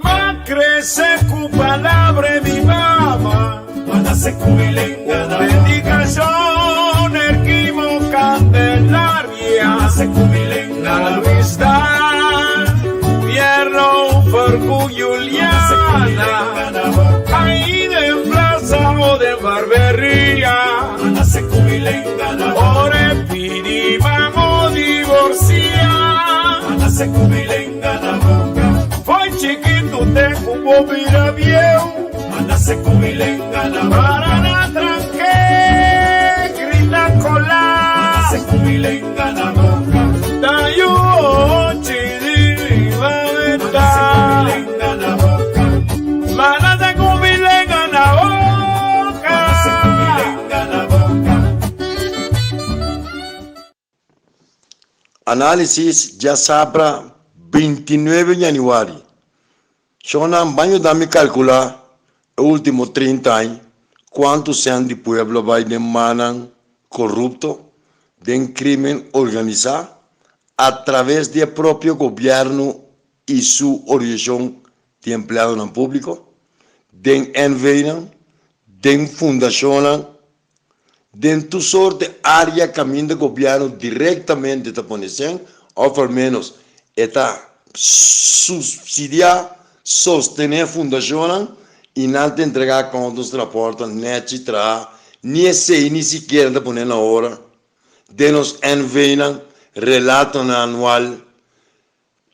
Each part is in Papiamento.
M'a crece cu palabra 'e mi mama. Dedicacion Erquimo Candelaria Na Luis Daal Pierro Fercu Juliana Ahí den plaza o den barberia Ora e pidi mamo divorcia Fo'i chikitu te ku bo bira bieu Para na tranke grita kola Ta yu ochi di riba meta Manase ku mi lenga na boka. Análisis djasabra 29 januari. Shonnan ban yuda mi kalkulá e último 30 aña kuantu sèn di pueblo a bai den mannan korupto, den krímen organisá, atraves di e propio gobièrnu i su organisashon di empleadonan públiko, den NVnan, den fundashonnan, Den tur sort di área kaminda gobièrnu direktamente ta pone sèn òf al ménos e ta supsidiá, sostené fundashonnan i nan ta entregá kòntos rapòrtnan nèchi traha, ni esei ni sikiera ta pone na ora. Den nos NVnan, relatonan anual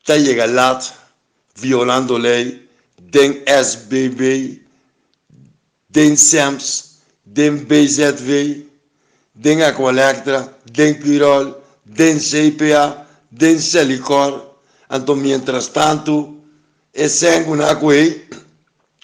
ta yega lat, violando lei, den SBB, Den SEMS, den BZV, den Aqualectra, den Quirol, den CPA, den Selikor. Anto mientras tanto e sèn ku nan a kohe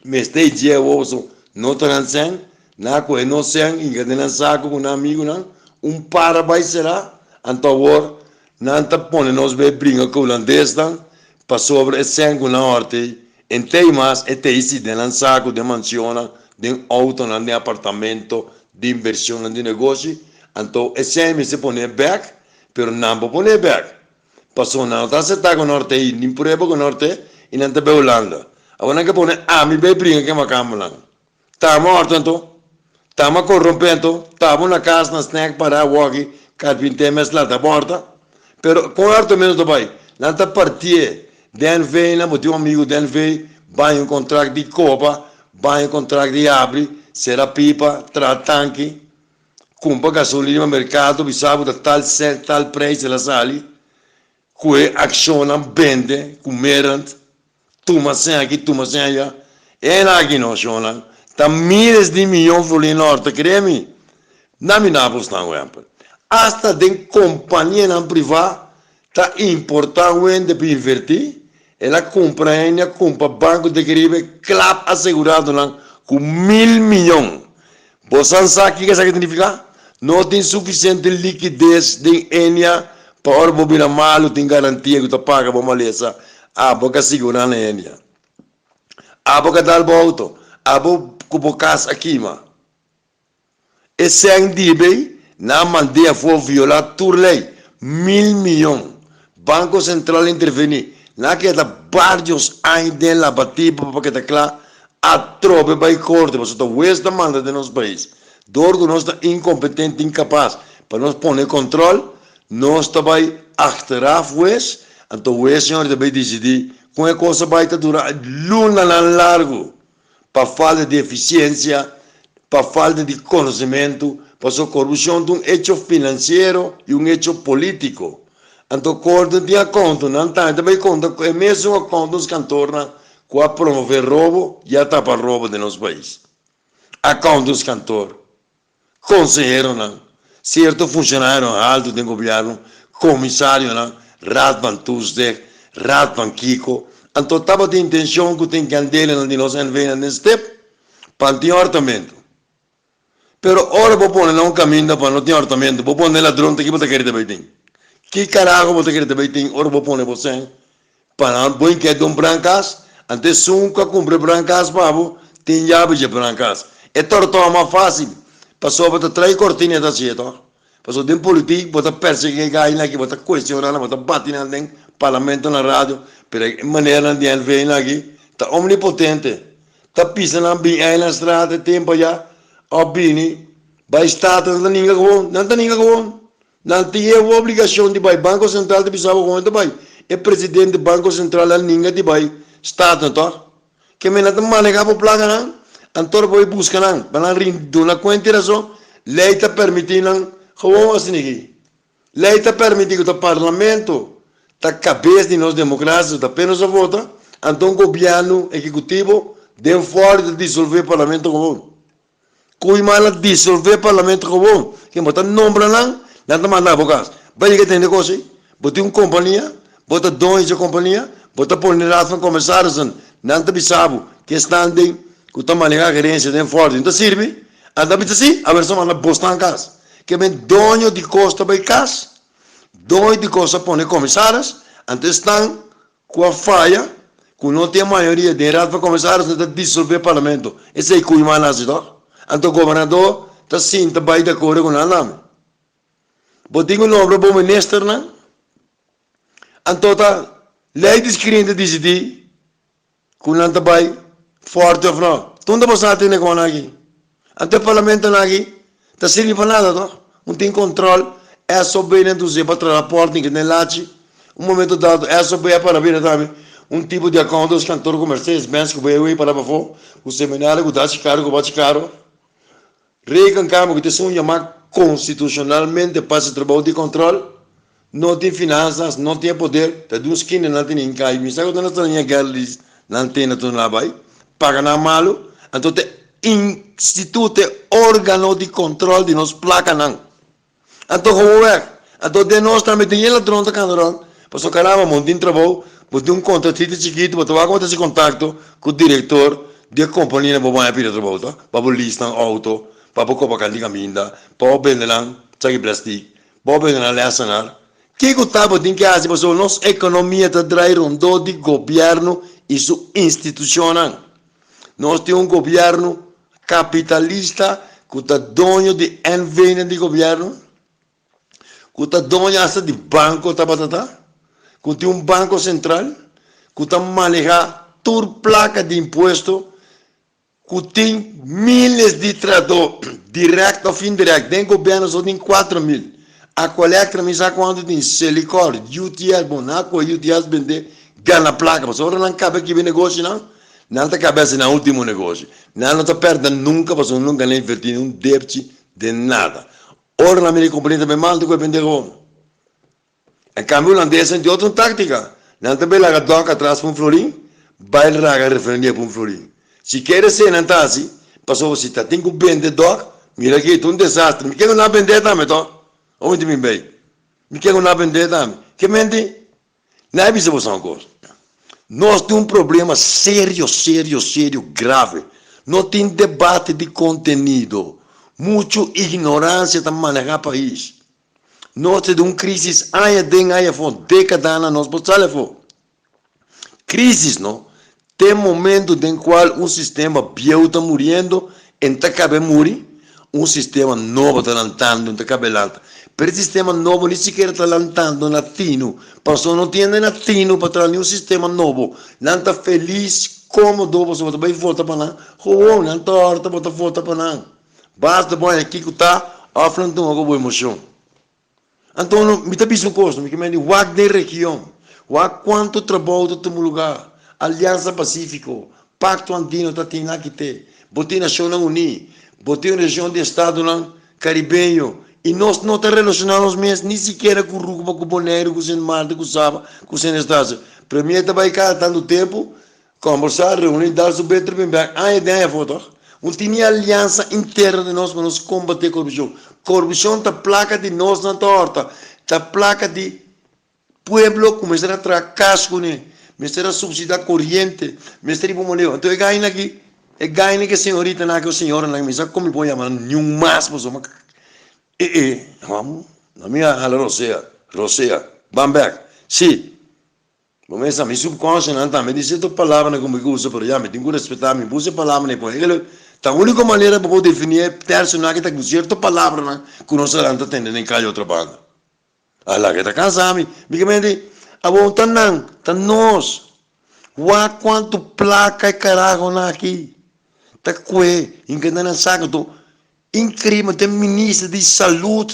mester e dje awor pasobra no ta nan sèn, nan a kohe nos sèn hinka den nan sako ku nan amigunan, un par a bai será, anto awor nan ta pone nos bai bringa ku hulandesnan pasobra e sèn ku nan hòrta ei En tei mas e tei si den nan saku, den mansionnan, den outonan, den apartamento, di inversionnan di negoshi, anto esei mester pone bek, pero nan por pone bek, pasobra nan no ta acepta ku nor tei, ni prueba ku nor tei, i nan ta bai Hulanda. Awor nan ke pone ami bai bringa ke makambonan. Tama horta anto, tama corrompe anto, tabo na cas na snack para woki carpinté mes lata borta. Pero con harto menos ta bay? Nan ta partié den NV nan bo tin un amigo den NV bay un contract di copa, bay un contract di habri, cera pipa, traha tanki, cumpra gasolina pa mercado bisa bo ta tal cent tal prijs el a sali, cu e accionnan bende cu merend. Tuma sen aki, tuma sen aya. E aki no, shonnan. Ta miles di miyon florin norte, kere mi. Na mi na staan wèmpel. Asta den kompanianan privá ta importá wende pa invertí. El a kumpra hende, a kumpra Banco de Caribe, klap aseguradonan ku mil miyon. Bosan sa kiko esaki ta nifiká? No tin sufisiente likides den Enia pa ora bo bira malu tin garantia ku ta paga bo malesa. Abo ka sigurá na Enia. Abo ka dal bo outo. Abo ku bo kas a kima. E sèn dib'ei nan mand'é afó violá tur lei. Mil miyon. Banko Sentral intervení. Nan a keda barios aña den labatipo pa keda kla Atrobe bai korte pasobra ta hues ta manda den nos pais. Dor ku nos ta inkompetente, inkapas pa nos pone kontrol, nos ta bai achteraf hues, anto hues señor ta bai disidí kon e kos a bai ta dura lunanan largu pa falta di efisiensia, pa falta di konosementu, pasobra korupshon ta un echo finansiero i un echo polítiko. Anto korte no tin akontonan tambe ta bai konta ku e mesun akontos kantornan Cu a promove robo y a tapa robo den nos pais. Accountants kantoor, conseheronan, cierto funcionarionan halto den gobierno, comisarionan, Raad van Toezicht, Raad van Kiko, anto tabatin intencion cu tin candelanan di nos NV-nan den stip pa tin hortamento. Pero ora bo pone na un caminda pa no tin hortamento, bo pone ladron ta ki bo ta kere ta bay tin? Ki carajo bo ta kere ta bay tin ora bo pone bo cen pa nan bo inket den un brankas? Anto esun cu a cumpra e brankas pa bo tin yabi dje brankas. E tortoa mas facil pasobra ta trae cortina e ta hacié toh. Pasobra den politik bo ta persegui e gainan aki, bo ta cuestiona nan, bo ta bati nan den. Parlamento na radio, pero e maneranan di NV nan aki ta omnipotente. Ta pisa nan bin Eilandstraat e tempo aya of bini bai Staten, nan ta ninga gewoon, nan ta ninga gewoon. Nan tin e obligacion di bai Banco Central ta bisa bo gewoon ta bai. E presidente Banco Central a ninga di bai Staten toch? Ke men nan ta maneha bo plakanan, anto bo bai buska nan pa nan rin duna cuenta y razon. Ley ta permiti nan gewoon asina aki. Ley ta permiti cu ta Parlamento ta cabes di nos democracia, ta pe nos a vota, anto un gobierno ejecutivo den for ta disolve Parlamento gewoon. Cu mal a disolve Parlamento gewoon, ken bo ta nombra nan, nan ta manda bo cas. Bay yega tende cos ey? Bo tin un compania, bo ta doño dje compania, bo ta pone Raad van Commissarissen, nan ta bisa bo cu esnan den cu ta maneha gerencia den for no ta sirbi, anto a bisa si, awer sa manda bo stan cas. Ke men doño di kos ta bai kas, doño di kos a pone komisaris, anto esnan ku a faya, ku no tin mayoria den Raad van Commissaris nan ta disolve parlamento. Esei Koeiman hasi tok? Anto gobernador ta sinta bai di akordo ku nan tambe. Bo tin ku nombra bo ministernan, anto ta lei di skrin ta disidí Ku nan ta bai forte of no? Tunda bo sa tene kon aki? Anto e parlamentonan aki ta sirbi pa nada toh? Un tin control SOB nan ta usa pa traha raport tin ke den lachi. Un momento dado SOB a para bira tambe un tipo di accountant kantor ku Mercedes Benz ku BMW para pafó ku seminario ku dachi karo ku bachi karo. Rekenkamer ku ta esun yamá konstitushonalmente pa hasi trabou di kòntròl, no tin finansas, no tin e poder, ta di un skina nan tene hinká i mi sa ku ta na straña guerra di nan tene tur nan a bai paga nan malu, anto ta instituto e órgano di kòntròl di nos plakanan. Anto gewoon weg. Anto den nos tambe tin e ladron ta kanda rond. Pasobra caramba bo no tin trabou, bo tin un contratito chikito, bo ta wak bo ta hasi contacto cu director di e compania na bo baña pidi trabou ta, pa bo lease nan auto, pa bo coba canti caminda, pa bo bende nan saki plastic, pa bo bende nan lessenaar. Kico ta bo tin ke hasi pasobra nos economia ta draai rondó di gobierno y su institucionnan. Nos tin un gobierno capitalista cu ta doño di NV-nan di gobierno, cu ta doño hasta di banco tabata ta, cu tin un banco central cu ta maneha tur placa di impuesto, cu tin miles di trahador direct of indirect, den gobierno so tin 4000, Aqualectra mi sa cuanto tin, Selicor, UTS, bon nan a coge UTS bende gana placa, pasobra ora nan caba kiba e negoshinan, Nan ta kaba hasi nan ultimo negoshi. Nan no ta pèrdè nunka pasobra nunka nan a invertí un depchi den nada. Ora nan mira e kompania ta bai mal, ta kohe bende gewoon. En kambio hulandesnan tin otro táktika. Nan ta bai laga dòk atras pa un florin, bai raga refineria pa un florin. Si kere esei nan ta hasi, pasobra si ta tin ku bende dòk, mira aki ta un desastre. Mi ke ku nan a bend'é tambe tòg? Ora mi tin bin bei. Mi ke ku nan a bend'é tambe. Ke menti? Nan a bisa boso un kos, Nos tin un problema serio, serio, serio, grave. No tin debate di kontenido. Muchu ignoransia ta manehá pais. Nos ta den un krisis aña den aña afó, dékadanan nos por sali afó. Krisis no Te momento den cual un sistema bieu ta muriendo, en ta cabe muri, un sistema nobo ta lantando, en ta cabe lanta. Pero e sistema nobo ni sikiera ta lantando na tinu, pasobra no tin hende na tinu pa traha niun sistema nobo. Nan ta felis, comodo, pasobra bo ta bay vota pa nan, gewoon nan ta horta bo ta vota pa nan. Basta bo haña kico ta, of nan tuma cu bo emocion. Anto no, mi ta bisa un kos, mi ke mende wak den region, wak kuantu trabou ta tuma lugá, Aliansa Pasífiko, Pakto Andino ta tin aki te, bo tin Nashonnan Uní, bo tin Region di Estadonan Karibeño, i nos no ta relashoná nos mes ni sikiera ku Ruba, ku Boneiru, ku Sint Maarten, ku Saba, ku Sint Eustatius. Premier ta bai kada tantu tempu, Kombersá, reuní, dal su beter bin bèk, aña den aña afó tòg. Un tin e aliansa interno di nos pa nos kombaté korupshon. Korupshon ta plaka di nos nan ta hòrta, ta plaka di pueblo ku mester a traha kas kuné, mester a supsidá koriente, mester riba un manera. Anto e gaina aki, e gaina ku e señoritanan aki o señoranan aki, mi sa kon mi por yama nan niun mas pasobra e e, mi a hala rosea, rosea, ban bèk, si. Bo mester sa mi subconscientnan tambe di cierto palabranan cu mi gusta, pero ya mi tin cu respeta mi busa e palabranan y pone el'e ta unico manera pa bo defini e tercionan aki ta cu cierto palabranan cu nos a lanta tende den caya otro banda. A laga e ta cansa mi. Mi ke menti? Awor ta nan, ta nos. Wak kuantu plaka e karahonan aki ta kue hinka nan saka. Anto inkribel, te minister di salud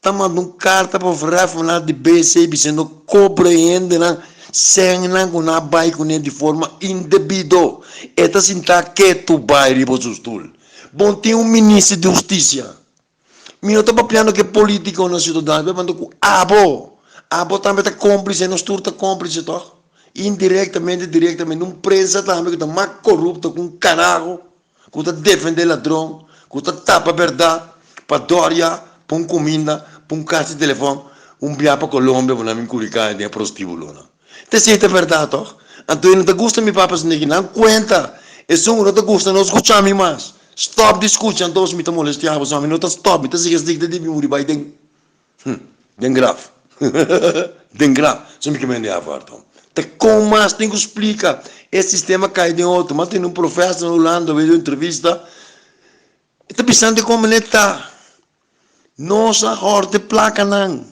ta manda un karta pa verheffing di BC bisando kobra e hendenan sènnan ku nan a bai kuné di forma indebido. E ta sinta ketu bai riba su stul. Bon tin un minister di hustisia. Mi no ta papiando ku e politikonan siudadano, mi ta papiando ku abo. Abo tambe ta kómplise, nos tur ta kómplise tòg? Indirektamente, direktamente. Un prensa tambe ku ta mas korupto ku un karaho, ku ta defendé ladron, ku ta tapa bèrdat pa dòria, pa un kuminda, pa un kas di telefòn, un bia pa Colombia bo nan bin kuri kai den e prostíbulonan. Ta esei ta bèrdat tòg? Anto e no ta gusta mi papa sinti ki nan kuenta esun ku no ta gusta no skucha mi mas. Stòp di skucha anto mi ta molestiá bo, mi no ta stòp, mi ta sigui stik te di mi muri bai den den graf den graf. So mi ke mende afarto. Ta kon mas tin ku splika e sistema kai den otro. Mi a tene un profèser na Hulanda wei di un entrevista, e ta bisando kon manera ta. Nos a hòrta e plakanan.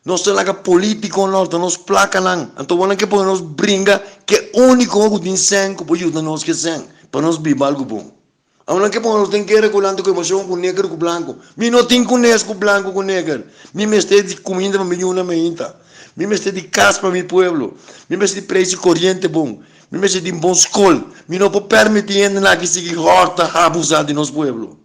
Nos ta laga politiconan horta nos placanan. Anto bo nan ke pone nos bringa ke unico cu tin cen cu por yuda nos ke cen pa nos biba algo bon. Abo nan ke pone nos den guera cu lanti cu emocion cu neger cu blanco. Mi no tin cunes cu blanco cu neger. Mi mester di cuminda pa mi yuna mainta. Mi mester di cas pa mi pueblo. Mi mester di prijs di coriente bon. Mi mester di un bon scol. Mi no por permiti hendenan aki sigui horta abusa di nos pueblo.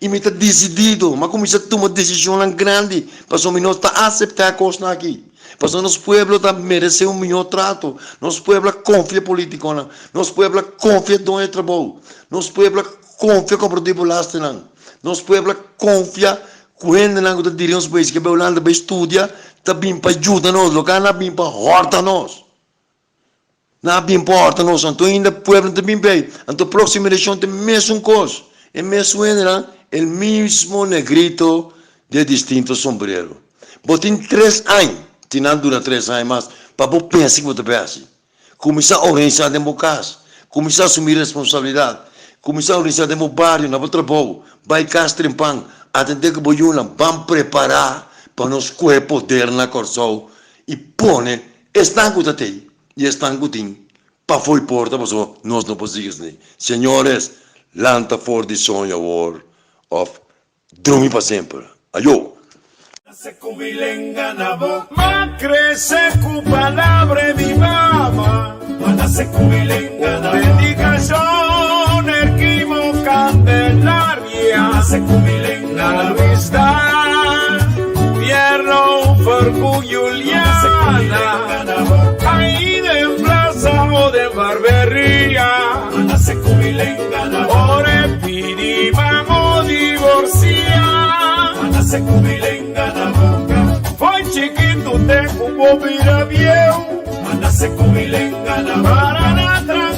I mi ta disidido, mi a kuminsá tuma desishonnan grandi pasobra mi no ta aseptá e kosnan aki. Pasobra nos pueblo ta meresé un mihó trato. Nos pueblo a konfia polítikonan. Nos pueblo a konfia doño di trabou. Nos pueblo a konfia kompradó di belastennan. Nos pueblo a konfia ku hendenan ku ta dirigí nos pais ke bai Hulanda bai studia ta bin pa yuda nos. Loke nan a bin pa hòrta nos. Nan a bin pa horta nos, anto ainda pueblo no ta bin bay. Anto proximo eleccion ta e mesun cos, e mesun hendenan, el mismo negrito de distinto sombrero. Bo tin tres añ, si nan dura tres añ mas, pa bo pensa ki bo ta bay haci. Cuminsa organisa den bo cas, cuminsa asumi responsabilidad, cuminsa organisa den bo bario, na bo trabou, bay cas trempan, atende cu bo yunan, ban prepara pa nos coge poder na Corsou y pone Esnan ku ta tei i esnan ku tin pafó i porta pasobra nos no por sigui esei. Señores, lanta for di soño awor òf drumi pa semper. Ayo! Nase ku mi lenga na bo. Ma krese ku palabra e mi mama. Ma nase ku mi lenga na bo. Dedikashon Erquimo Candelaria. Ma nase ku mi lenga na bo. Na Luisdal, Pierno Fercu Juliana. Ahí den plaza o den barberia. Ora e pidi mamo divorcia. Foi chikitu te ku bo bira bieu. Para na.